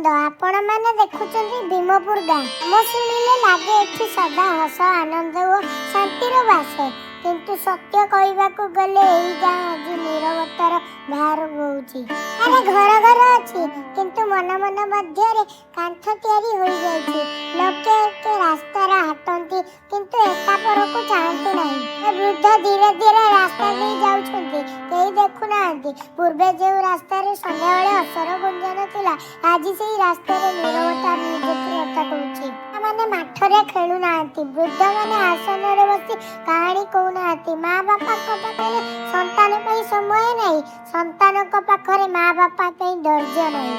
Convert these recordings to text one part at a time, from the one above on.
ବୃନ୍ଦ, ଆପଣମାନେ ଦେଖୁଛନ୍ତି ଭୀମପୁର ଗାଁ। ନାମ ଶୁଣିଲେ ଲାଗେ ଏଠି ସଦା ହସ, ଆନନ୍ଦ ଓ ଶାନ୍ତିର ବାସ। କିନ୍ତୁ ସତ୍ୟ କହିବାକୁ ଗଲେ ଏଇ ଗାଁ ଆଜି ନୀରବତାର ଭାର ବୋହୁଛି। ଆରେ, ଘର ଘର ଅଛି, କିନ୍ତୁ ମନ ମନ ମଧ୍ୟରେ କାନ୍ଥ ତିଆରି ହୋଇଯାଇଛି। ଲୋକେ ଏକେ ରାସ୍ତାରେ ହାଟନ୍ତି, କିନ୍ତୁ ଏକା ପରକୁ ଚାହାନ୍ତି ନାହିଁ। ଏ ବୃଦ୍ଧ ଧୀରେ ଧୀରେ ରାସ୍ତା ଦେଇ ଯାଉଛନ୍ତି, କେହି ଦେଖୁନାହାନ୍ତି। ପୂର୍ବେ ଯେଉଁ ରାସ୍ତାରେ ସନ୍ଧ୍ୟାବେଳେ ହସର ଗୁଞ୍ଜନ ଥିଲା, ଆଜି ସେଇ ରାସ୍ତାରେ ନୀରବତା ନିଜକୁ କଥା କହୁଛି। ମାନେ ମାଠରେ ଖେଳୁନାହାନ୍ତି, ବୃଦ୍ଧମାନେ ଆସନରେ ବସି କାହାଣୀ କହୁନାହାନ୍ତି। ମା ବାପାଙ୍କ ପାଖରେ ସନ୍ତାନ ପାଇଁ ସମୟ ନାହିଁ, ସନ୍ତାନଙ୍କ ପାଖରେ ମା ବାପା ପାଇଁ ଧୈର୍ଯ୍ୟ ନାହିଁ।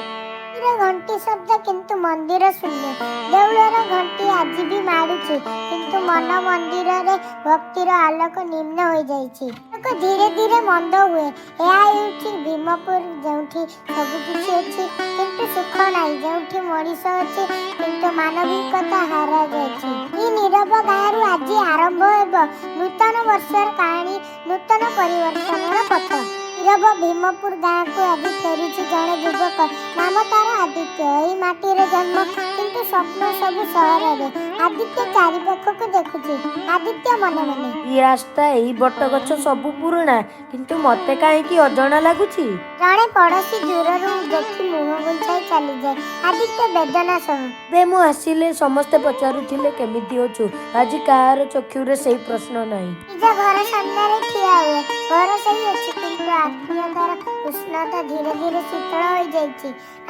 ମନ୍ଦିର ଘଣ୍ଟି ଶବ୍ଦ, କିନ୍ତୁ ମନ୍ଦିର ଶୂନ୍ୟ। ଦେଉଳର ଘଣ୍ଟି ଆଜି ବି ମାଡୁଛି, କିନ୍ତୁ ମନ ମନ୍ଦିରରେ ଭକ୍ତିର ଆଲୋକ ନିମ୍ନ ହୋଇଯାଇଛି। ଆଲୋକ ଧୀରେ ଧୀରେ ମନ୍ଦ ହୁଏ। ଏହା ହେଉଛି ଭୀମପୁର, ଯେଉଁଠି ସବୁ କିଛି ଅଛି କିନ୍ତୁ ସୁଖ ନାହିଁ, ଯେଉଁଠି ମଣିଷ ଅଛି କିନ୍ତୁ ମାନବିକତା ହରାଯାଇଛି। ଏହି ନୀରବ ଗାଁରୁ ଆଜି ଆରମ୍ଭ ହେବ ନୂତନ ବର୍ଷର କାହାଣୀ, ନୂତନ ପରିବର୍ତ୍ତନର ପଥ। ନୀରବ ଭୀମପୁର ଗାଁକୁ ଆଜି ଫେରୁଛି ଜଣେ ଯୁବକ। ନାମ ତାର ଆଦିତ୍ୟ। ଏହି ମାଟିରେ ଜନ୍ମ, କିନ୍ତୁ ସ୍ୱପ୍ନ ସବୁ ସହରରେ। ଆଦିତ୍ୟ ଚାରିପାଖକୁ ଦେଖୁଛି। ଆଦିତ୍ୟ ମନେ ମନେ, ଏଇ ରାସ୍ତା, ଏଇ ବଟଗଛ ସବୁ ପୁରୁଣା, କିନ୍ତୁ ମତେ କାହିଁକି ଅଜଣା ଲାଗୁଛି? ଜଣେ ପଡ଼ୋଶୀ ଦୂରରୁ ଦେଖି ମୁହଁ ଘୁଞ୍ଚାଇ ଚାଲିଯାଏ। ଆଦିତ୍ୟ ବେଦନା ସହ, ଏବେ ମୁଁ ଆସିଲେ ସମସ୍ତେ ପଚାରୁଥିଲେ, କେମିତି ଅଛୁ? ଆଜି କାହାର ଚକ୍ଷୁରେ ସେଇ ପ୍ରଶ୍ନ ନାହିଁ। ନିଜ ଘର ସାମ୍ନାରେ ଠିଆ ହୁଏ। ଘର ସେଇ ଅଛି, କିନ୍ତୁ ଆତ୍ମୀୟତାର ଉଷ୍ଣତା ଧୀରେ ଧୀରେ ଶୀତଳ ହୋଇଯାଇଛି।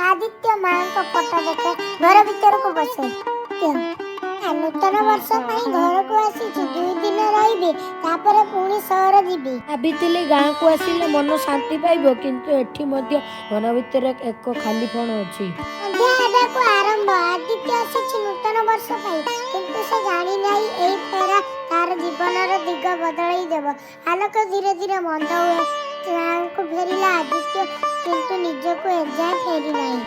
ଆଦିତ୍ୟ ମାଙ୍କ ଫଟୋ ଦେଖେ, ଘର ଭିତରକୁ ବସେ। ନୂତନ ବର୍ଷ ପାଇଁ ଘରକୁ ଆସିଛି। 2 ଦିନ ରହିବି, ତାପରେ ପୁଣି ସହର ଯିବି। ଭାବିଥିଲି ଗାଁକୁ ଆସିଲେ ମନ ଶାନ୍ତି ପାଇବ, କିନ୍ତୁ ଏଠି ମଧ୍ୟ ମନ ଭିତରେ ଏକ ଖାଲିପଣ ଅଛି। ସନ୍ଧ୍ୟା ହେବାକୁ ଆରମ୍ଭ। ଆଦିତ୍ୟ ଆସିଛି ନୂତନ ବର୍ଷ ପାଇଁ, କିନ୍ତୁ ସେ ଜାଣିନାହିଁ ଏଇ ଫେରା ତାର ଜୀବନର ଦିଗ ବଦଳାଇ ଦେବ। ଆଲୋକ ଧୀରେ ଧୀରେ ମନ୍ଦ ହୁଏ। ଗାଁକୁ ଫେରିଲା ଆଦିତ୍ୟ, କିନ୍ତୁ ନିଜକୁ ଏଯାଏଁ ଫେରି ନାହିଁ।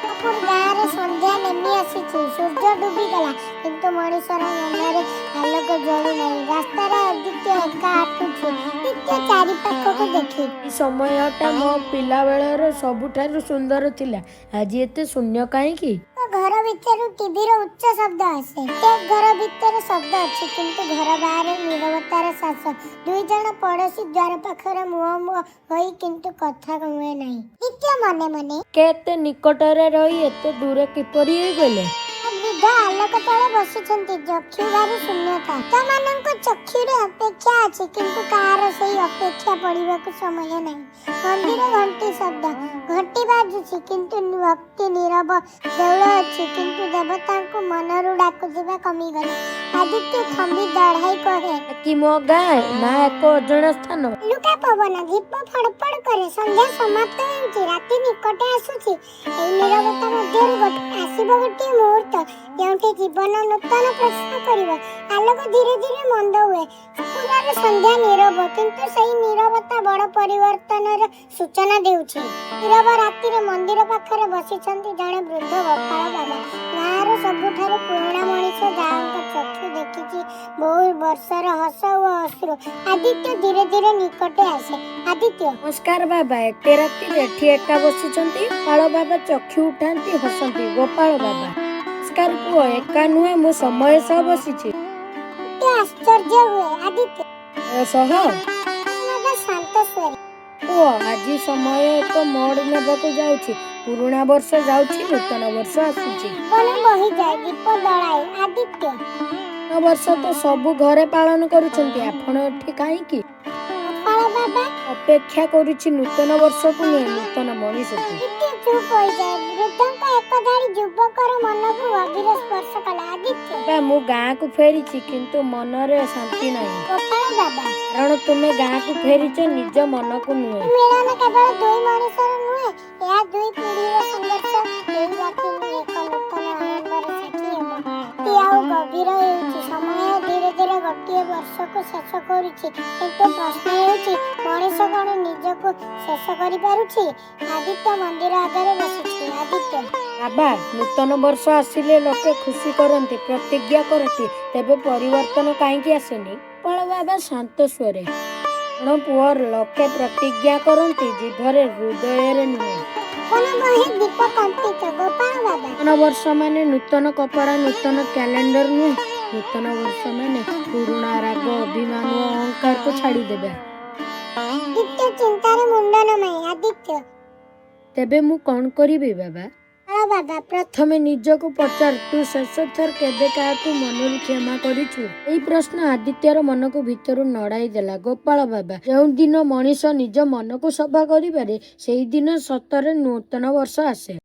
ଗାଁରେ ସନ୍ଧ୍ୟା ନେମି ଆସିଛି। ସୂର୍ଯ୍ୟ ଡୁବିଗଲା, କିନ୍ତୁ ମଣିଷର ମନରେ ଆଲୋକ ଜଳୁ ନାହିଁ। ରାସ୍ତାରେ ଆଦିତ୍ୟ ଏକା ହାଟୁଛି। ଆଦିତ୍ୟ ଚାରିପାଖକୁ ଦେଖି, ଏଇ ସମୟଟା ମୋ ପିଲାବେଳର ସବୁଠାରୁ ସୁନ୍ଦର ଥିଲା। ଆଜି ଏତେ ଶୂନ୍ୟ କାହିଁକି? ଘର ଭିତରୁ ଟିଭିର ଉଚ୍ଚ ଶବ୍ଦ ଆସେ। ପ୍ରତ୍ୟେକ ଘର ଭିତରେ ଶବ୍ଦ ଅଛି, କିନ୍ତୁ ଘର ବାହାରେ ନୀରବତାର ଶ୍ୱାସ। ଦୁଇ ଜଣ ପଡ଼ୋଶୀ ଦ୍ୱାର ପାଖରେ ମୁହଁ ମୁହଁ ହୋଇ, କିନ୍ତୁ କଥା ହୁଏ ନାହିଁ। ନିତ୍ୟ ମନେ ମନେ, କେତେ ନିକଟରେ ରହି ଏତେ ଦୂର କିପରି ହେଇଗଲେ? ବୃଦ୍ଧ ଆଲୋକ ତଳେ ବସିଛନ୍ତି, ଚକ୍ଷୁ ଭାରି ଶୂନ୍ୟତା। ମାନଙ୍କ ଚକ୍ଷୁରେ ଅପେକ୍ଷା ଅଛି, କିନ୍ତୁ କାହାର ସେଇ ଅପେକ୍ଷା ପଡ଼ିବାକୁ ସମୟ ନାହିଁ। ମନ୍ଦିର ଘଣ୍ଟି ଶବ୍ଦ। ଘଣ୍ଟି ବାଜୁଛି, କିନ୍ତୁ ଭକ୍ତି ନୀରବ। ଦେଉଳ ଅଛି, କିନ୍ତୁ ଦେବତାଙ୍କୁ ମନରୁ ଡାକୁଥିବା କମିଗଲା। ଆଦିତ୍ୟ ଥମ୍ବି ଦଢ଼ାଇ କହେ, କି ମୋ ଗାଁ ନା ଏକ ଅଜଣା ସ୍ଥାନ? ହାଲୁକା ପବନ, ଦୀପ ଫଡ଼ଫଡ଼ କରେ। ସନ୍ଧ୍ୟା ସମାପ୍ତ ହେଉଛି, ରାତି ନିକଟେ ଆସୁଛି। ଏଇ ନୀରବତା ମଧ୍ୟରୁ ଆସିବ ଗୋଟିଏ ମୁହୂର୍ତ୍ତ, ଯେଉଁଠି ଜୀବନ ନୂତନ ପ୍ରଶ୍ନ କରିବ। ଆଲୋକ ଧୀରେ ଧୀରେ ମନ୍ଦ ହୁଏ। ପୁରାର ସନ୍ଧ୍ୟା ନୀରବ, କିନ୍ତୁ ସେଇ ନୀରବତା ବଡ଼ ପରିବର୍ତ୍ତନର ସୂଚନା ଦେଉଛି। ନୀରବ ରାତିରେ ମନ୍ଦିର ପାଖରେ ବସିଛନ୍ତି ଜଣେ ବୃଦ୍ଧ, ଗୋପାଳ ବାବା, ଗାଁର ସବୁଠାରୁ ପୁରୁଣା ମଣିଷ, ଯାହାଙ୍କ ଚକ୍ଷୁ ଦେଖିଛି ବହୁ ବର୍ଷର ହସ ଓ ଅଶ୍ରୁ। ଆଦିତ୍ୟ ଧୀରେ ଧୀରେ ନିକଟେ ଆସେ। ଆଦିତ୍ୟ, ନମସ୍କାର ବାବା, ଏତେ ରାତିରେ ଏଠି ଏକା ବସିଛନ୍ତି? ଗୋପାଳ ବାବା ଚକ୍ଷୁ ଉଠାନ୍ତି, ହସନ୍ତି। ଗୋପାଳ ବାବା, ନମସ୍କାର ପୁଅ। ଏକା ନୁହେଁ, ମୁଁ ସମୟ ସହ ବସିଛି। ଆଦିତ୍ୟ ଆଶ୍ଚର୍ଯ୍ୟ ହୁଏ। ଆଦିତ୍ୟ, ସମୟ ସହ? ବାବା ଶାନ୍ତ ସ୍ୱରେ, ପୁଅ, ଆଜି ସମୟ ଏକ ମୋଡ଼ ନେବାକୁ ଯାଉଛି। ପୁରୁଣା ବର୍ଷ ଯାଉଛି, ନୂତନ ବର୍ଷ ଆସୁଛି। ପବନ ବହିଯାଏ, ଦୀପ ଦଳାଏ। ଆଦିତ୍ୟ, ନୂତନ ବର୍ଷ ତ ସବୁ ଘରେ ପାଳନ କରୁଛନ୍ତି, ଆପଣ ଏଠି କାହିଁକି? ଗୋପାଳ ବାବା, ଅପେକ୍ଷା କରୁଛି ନୂତନ ବର୍ଷକୁ ନୁହେଁ, ନୂତନ ମଣିଷକୁ। ଆଦିତ୍ୟ ଚୁପ୍ ହୋଇଯାଏ। ବୃଦ୍ଧଙ୍କ ଏକ ଧାଡ଼ି ଯୁବକର ମନକୁ ଗଭୀର ସ୍ପର୍ଶ କଲା। ଆଦିତ୍ୟ, ବାବା, ମୁଁ ଗାଁକୁ ଫେରିଛି, କିନ୍ତୁ ମନରେ ଶାନ୍ତି ନାହିଁ। ଗୋପାଳ ବାବା, କାରଣ ତୁମେ ଗାଁକୁ ଫେରିଛ, ନିଜ ମନକୁ ନୁହେଁ। ମିଳନ କେବଳ ଦୁଇ ମଣିଷର ନୁହେଁ, ଏହା ଦୁଇ ପିଢ଼ିର ସଂଘର୍ଷ। ଏହି ରାତି ଏକ ନୂତନ ଆରମ୍ଭର ସାକ୍ଷୀ ହେବ। ରାତି ଆଉ ଗଭୀର ହେଉଛି। ସମୟ ଧୀରେ ଧୀରେ ଗୋଟିଏ ବର୍ଷକୁ ଶେଷ କରୁଛି, କିନ୍ତୁ ପ୍ରଶ୍ନ ହେଉଛି, ମଣିଷ କଣ ନିଜକୁ ଶେଷ କରିପାରୁଛି? ଆଦିତ୍ୟ ମନ୍ଦିର ଆଗରେ ବସିଛି। ଆଦିତ୍ୟ, ବାବା, ନୂତନ ବର୍ଷ ଆସିଲେ ଲୋକେ ଖୁସି କରନ୍ତି, ପ୍ରତିଜ୍ଞା କରନ୍ତି, ତେବେ ପରିବର୍ତ୍ତନ କାହିଁକି ଆସେନି? ଗୋପାଳ ବାବା ଶାନ୍ତ ସ୍ୱରେ, କାରଣ ପୁଅ, ଲୋକେ ପ୍ରତିଜ୍ଞା କରନ୍ତି ଜିଭରେ, ହୃଦୟରେ ନୁହେଁ। ପବନ ବହେ, ଦୀପ କମ୍ପିତ। ଗୋପାଳ ବାବା। ନୂତନ ବର୍ଷ ମାନେ ନୂତନ କପଡ଼ା, ନୂତନ କ୍ୟାଲେଣ୍ଡର ନୁହେଁ। ନୂତନ ବର୍ଷ ମାନେ ପୁରୁଣା ରାଗ, ଅଭିମାନ ଓ ଅହଙ୍କାରକୁ ଛାଡ଼ିଦେବା। ଆଦିତ୍ୟ ଚିନ୍ତାରେ ମୁଣ୍ଡ ନମାଏ। ଆଦିତ୍ୟ। ତେବେ ମୁଁ କଣ କରିବି ବାବା? ଗୋପାଳ ବାବା, ପ୍ରଥମେ ନିଜକୁ ପଚାର, ତୁ ଶେଷ ଥର କେବେ କାହାକୁ ମନରୁ କ୍ଷମା କରିଛୁ? ଏଇ ପ୍ରଶ୍ନ ଆଦିତ୍ୟର ମନକୁ ଭିତରୁ ନଡ଼ାଇ ଦେଲା। ଗୋପାଳ ବାବା, ଯେଉଁଦିନ ମଣିଷ ନିଜ ମନକୁ ସଫା କରିପାରେ, ସେଇଦିନ ସତରେ ନୂତନ ବର୍ଷ ଆସେ।